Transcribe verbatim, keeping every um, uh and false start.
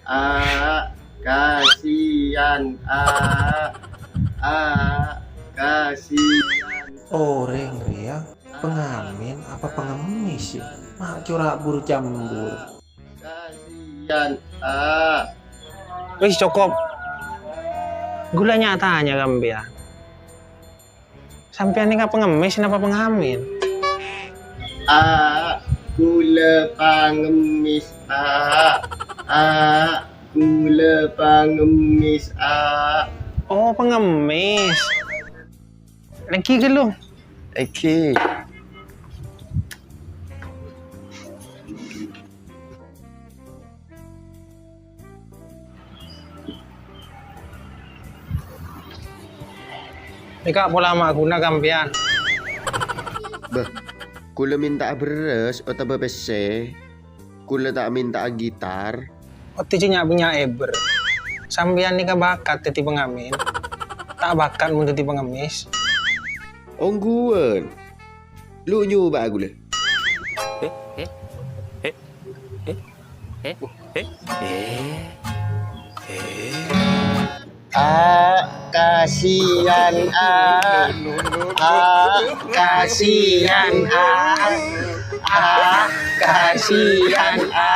A, kasihan, A. A, kasihan. Orèng rèya pengamen apa pengemis, yâ? Ma' cora' bur-cambur. Kasihan, A. Wis, cokop. Ghulâ nya-tanya ka sampèyan. Sampèyan nèka pengemis napa pengamen? A, ghulâ pengemis, A. A, ghulâ pengemis, A. Oh, pengemis. Lèngghi ghâllu. Lèngghi. Nèka pola ma' ghuna ka sampèyan. Bâh, ghulâ mènta'a bherrâs otabâ pèssè. Ghulâ ta' mènta'a gitar. Otabâ jhâ' nya-, nya-, èbâr. Sampèyan nèka bakat dhâddhi pengamen. Ta' bakat mon dhâddhi pengemis. Ongghuwân. Lu nyoba'a ghulâ. Eh, eh, eh, eh, eh, eh, eh. A, kasihan, A. A, kasihan, A. A, kasihan, A.